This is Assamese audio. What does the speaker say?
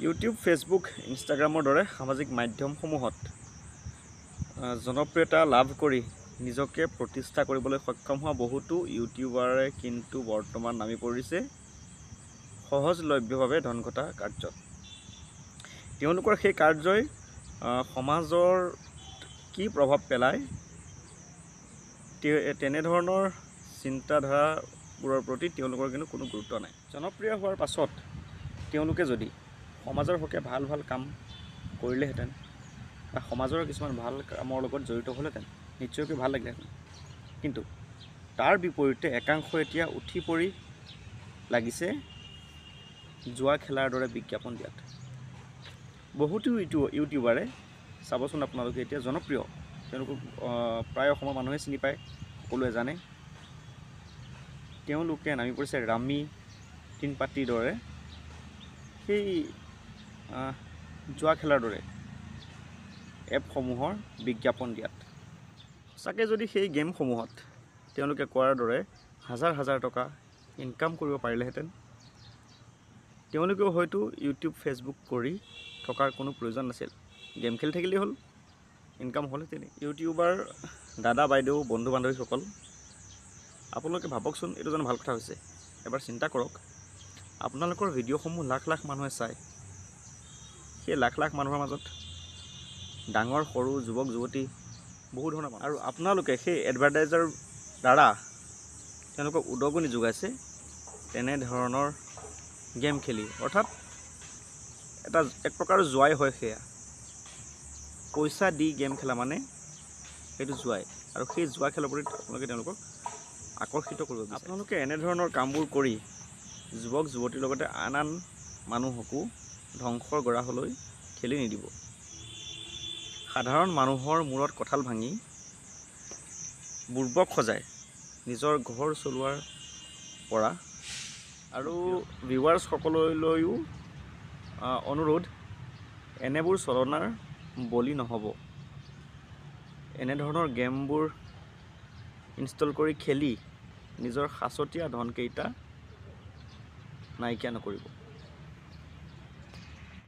ইউটিউব, ফেচবুক, ইনষ্টাগ্ৰামৰ দৰে সামাজিক মাধ্যমসমূহত জনপ্ৰিয়তা লাভ কৰি নিজকে প্ৰতিষ্ঠা কৰিবলৈ সক্ষম হোৱা বহুতো ইউটিউবাৰে কিন্তু বৰ্তমান নামি পৰিছে সহজলভ্যভাৱে ধন ঘটা কাৰ্যত। তেওঁলোকৰ সেই কাৰ্যই সমাজৰ কি প্ৰভাৱ পেলায় তেনেধৰণৰ চিন্তাধাৰাবোৰৰ প্ৰতি তেওঁলোকৰ কিন্তু কোনো গুৰুত্ব নাই। জনপ্ৰিয় হোৱাৰ পাছত তেওঁলোকে যদি সমাজৰ হকে ভাল ভাল কাম কৰিলেহেঁতেন বা সমাজৰ কিছুমান ভাল কামৰ লগত জড়িত হ'লহেঁতেন, নিশ্চয়কৈ ভাল লাগিলেহেঁতেন। কিন্তু তাৰ বিপৰীতে একাংশ এতিয়া উঠি পৰি লাগিছে জুৱা খেলাৰ দৰে বিজ্ঞাপন দিয়াত। বহুতো ইউটিউবাৰে চাবচোন আপোনালোকে এতিয়া জনপ্ৰিয়, তেওঁলোকক প্ৰায় অসমৰ মানুহে চিনি পায়, সকলোৱে জানে। তেওঁলোকে নামি পৰিছে ৰামী, তিনপাতিৰ দৰে সেই জুৱা খেলাৰ দৰে এপসমূহৰ বিজ্ঞাপন দিয়াত। সঁচাকৈ যদি সেই গেমসমূহত তেওঁলোকে কোৱাৰ দৰে হাজাৰ হাজাৰ টকা ইনকাম কৰিব পাৰিলেহেঁতেন, তেওঁলোকেও হয়তো ইউটিউব, ফেচবুক কৰি থকাৰ কোনো প্ৰয়োজন নাছিল। গেম খেলি থাকিলেই হ'ল, ইনকাম হ'লহেঁতেন। ইউটিউবাৰ দাদা, বাইদেউ, বন্ধু বান্ধৱীসকল, আপোনালোকে ভাবকচোন, এইটো জানো ভাল কথা হৈছে? এবাৰ চিন্তা কৰক, আপোনালোকৰ ভিডিঅ'সমূহ লাখ লাখ মানুহে চায়। সেই লাখ লাখ মানুহৰ মাজত ডাঙৰ সৰু, যুৱক যুৱতী, বহু ধৰণৰ মানুহ, আৰু আপোনালোকে সেই এডভাৰটাইজাৰ দ্বাৰা তেওঁলোকক উদগনি যোগাইছে তেনেধৰণৰ গেম খেলি, অৰ্থাৎ এটা এক প্ৰকাৰৰ জুৱাই হয়। সেয়া পইচা দি গেম খেলা মানে সেইটো জুৱাই, আৰু সেই জুৱা খেলৰ প্ৰতি আপোনালোকে তেওঁলোকক আকৰ্ষিত কৰিব বিচাৰে। আপোনালোকে এনেধৰণৰ কামবোৰ কৰি যুৱক যুৱতীৰ লগতে আন আন মানুহকো ধ্বংসৰ গৰাহলৈ ঠেলি নিদিব। সাধাৰণ মানুহৰ মূৰত কঁঠাল ভাঙি বুৰ্বক সজাই নিজৰ ঘৰ চলোৱাৰ পৰা আৰু ভিউৱাৰ্ছসকললৈও অনুৰোধ, এনেবোৰ চলনাৰ বলি নহ'ব। এনেধৰণৰ গেমবোৰ ইনষ্টল কৰি খেলি নিজৰ সাঁচতীয়া ধনকেইটা নাইকিয়া নকৰিব।